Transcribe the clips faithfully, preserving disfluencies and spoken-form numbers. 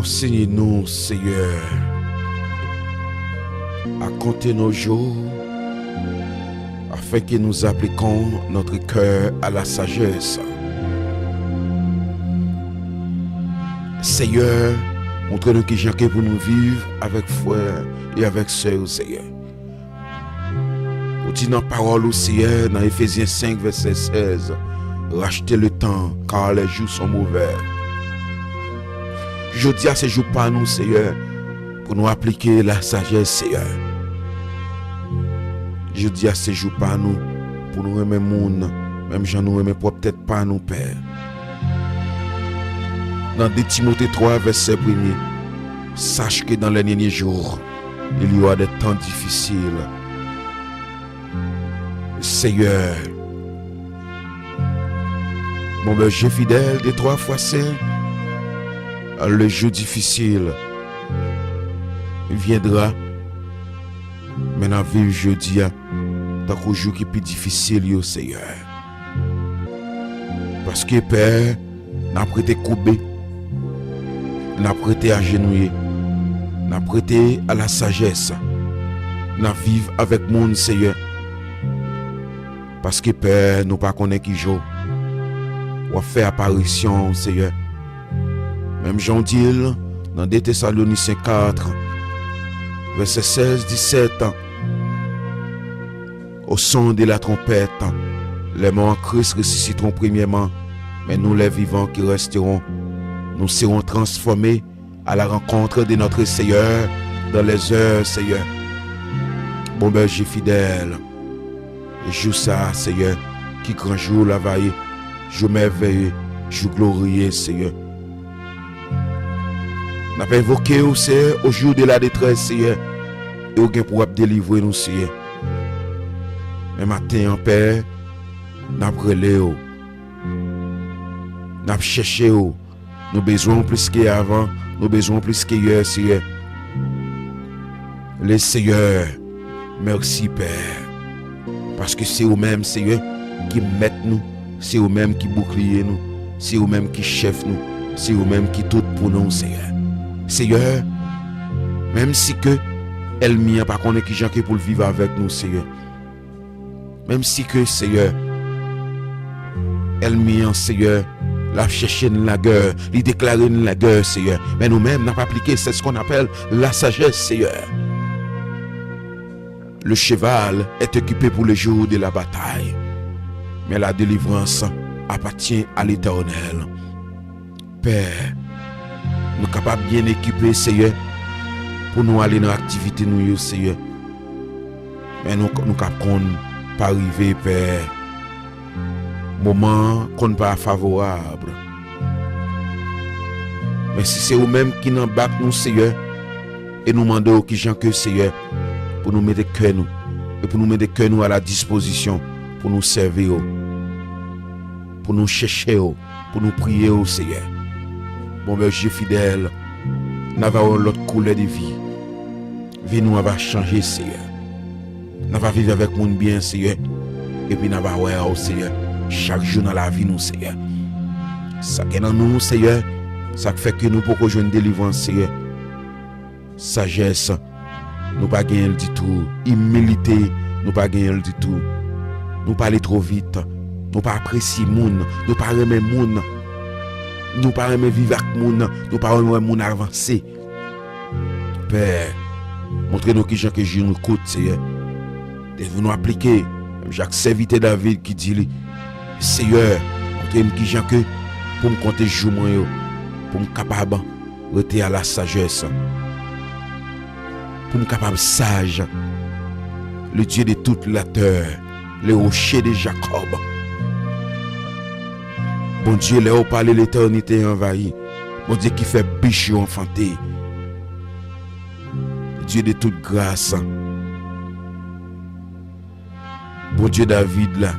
Enseignez-nous, Seigneur, à compter nos jours, afin que nous appliquions notre cœur à la sagesse. Seyè, montre nou kijan ke pou nou viv avèk frè e avèk sè yo, Seyè. Ou di nan pawòl ou, Seyè, nan Efezyen senk, vèsè sèz, rachte le tan, kar les jours sont mauvais. Jodi a se jou pa nou, Seyè, pou nou aplike lasajès, Seyè. Jodi a se jou pa nou pou nou renmen moun, menm jan nou renmen pwòp tèt pa nou, Pè. Nan de Timote twa, vèsè premye, sache que dans les derniers jours, il y aura des temps difficiles. Seyè, mon berger fidèle des trois fois saint, le jour difficile viendra, men n ap viv jodi a tankou jou ki pi difisil yo, Seyè. Paske, Pè, n ap rete koube, n ap rete ajenouye, n ap rete a la sagesse, n ap viv avèk moun, Seyè. Paske, Pè, nou pa konnen ki jou w ap fè aparisyon w, Seyè. Menm jan w di l nan de Tesalonisyen kat, vèsè sèz, disèt, au son de la trompette, les morts en Christ ressusciteront premièrement, mais nous, les vivants qui resterons, nous serons transformés à la rencontre de notre Seigneur dans les airs, Seyè. Bon berger fidèle, jou sa a, Seyè, ki gran jou la va ye, jou mèveye, jou gloriye, Seyè. N ap envoke w, Seyè, au jour de la détresse, Seyè, e w gen pou w ap delivre nou, Seyè. Men maten an, Pè, n ap rele w, n ap chèche w. Nou bezwen w plis ke avan, nou bezwen w plis ke yè, Seyè. Le Seyè, mèsi, Pè. Paske se ou menm, Seyè, ki mèt nou, se ou menm ki boukliye nou, se ou menm ki chèf nou, se ou menm ki tout pou nou, Seyè. Seyè, menm si ke ènmi an pa konnen kijan ke pou l viv avèk nou, Seyè. Menm si ke, Seyè, ènmi an, Seyè, l ap chèche n lagè, li deklare n lagè, Seyè. Men nou menm, n ap aplike, c'est ce qu'on appelle la sagesse, Seyè. Le cheval est équipé pour le jour de la bataille, mais la délivrance appartient à l'Éternel. Pè, nou kapab byen ekipe, Seyè, pou nou ale nan aktivite nou yo, Seyè. Men nou, nou ka konn pa rive, Pè. Moman an konn pa favorab. Men si se ou menm ki nan bak nou, Seyè, e nou mande w kijan ke, Seyè, pou nou mete kè nou, e pou nou mete kè nou a la dispozisyon pou nou sèvi w, pou nou chèche w, pou nou priye w, Seyè. Bon, bèje fidèl, n a va wè yon lòt koulè de vi. Vi nou a va chanje, Seyè. N a va viv avèk moun byen, Seyè. Epi n a va wè w, Seyè, chak jou nan lavi nou, Seyè. Sa gen nan nou, Seyè, sa k fè ke nou poko jwenn delivrans, Seyè. Sajès, nou pa genyen l ditou. Imilite, nou pa genyen l ditou. Nou pale twò vit. Nou pa apresye moun. Nou pa renmen moun. Nou pa renmen viv ak moun. Nou pa renmen wè moun avanse. Pè, montre nou kijan ke jou nou kout, Seyè. Depi nou aplike, menm jan ak sèvitè David ki di li, Seyè, montre m kijan ke pou m konte jou mwen yo, pou m kapab rete a la sajès. Pou m kapab saj, le Dieu de toute la terre, le rocher de Jacob. Bondye, lè w pale, letènite anvayi. Bondye ki fè bich yo anfante. Dieu de toute grâce. Bondye David la,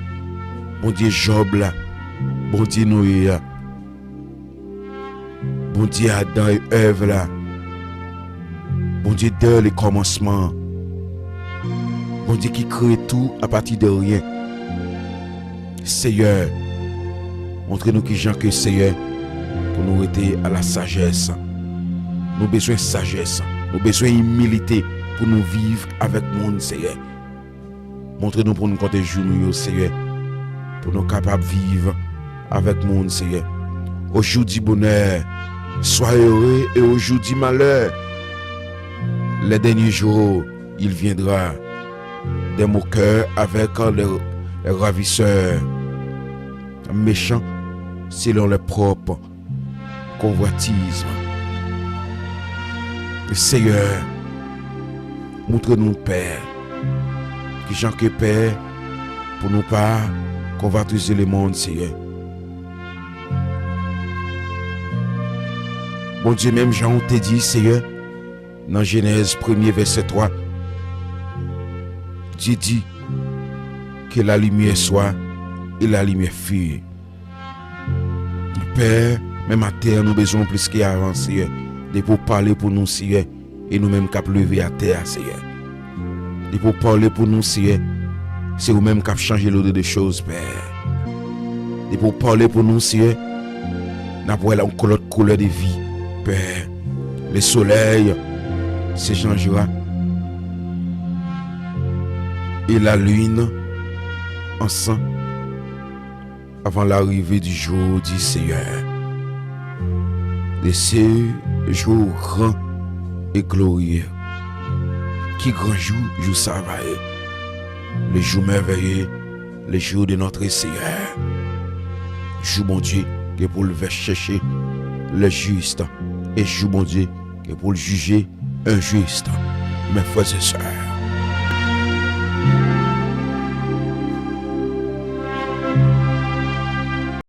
Bondye Jòb la, Bondye Noye a, Bondye Adan e Èv la, Bondye dè le kòmansman, Bondye ki kreye tou apati de ryen. Seyè, montre nou kijan ke, Seyè, pou nou rete a la sajès. Nou bezwen sajès, nou bezwen imilite pou nou viv avèk moun, Seyè. Montre nou pou nou konte jou nou yo, Seyè, pou nou kapab viv avèk moun, Seyè. Au jour du bonheur, sois heureux, et au jour du malheur, les derniers jours, il viendra. Des moqueurs avec les, les ravisseurs, méchants selon leur propre convoitise. Seyè, montre nou, Pè, kijan ke, Pè, pou nou pa konvatize lemonn, Seyè. Bondye, menm jan ou te di, Seyè, nan Jenèz premye vèsè twa, Dye di, que la lumière soit, et la lumière fut. Pè, menm atè a nou bezwen w plis ke avan, Seyè. Depi w pale pou nou, Seyè, e nou menm k ap leve atè a, Seyè. Depi w pale pou nou, Seyè, se ou menm k ap chanje l'ordre des choses, Pè. Depi w pale pou nou, Seyè, n ap wè yon lòt koulè de vi, Pè. Le soleil se changera et la lune en sang avant l'arrivée du jour du Seigneur. De ce jour grand et glorieux. Ki gran jou, jou sa va ye. Le jour merveilleux, le jour de notre Seigneur. Jou Bondye gen pou l vè chèche le juste. E jou Bondye gen pou l jije enjis. Mes frères et sœurs,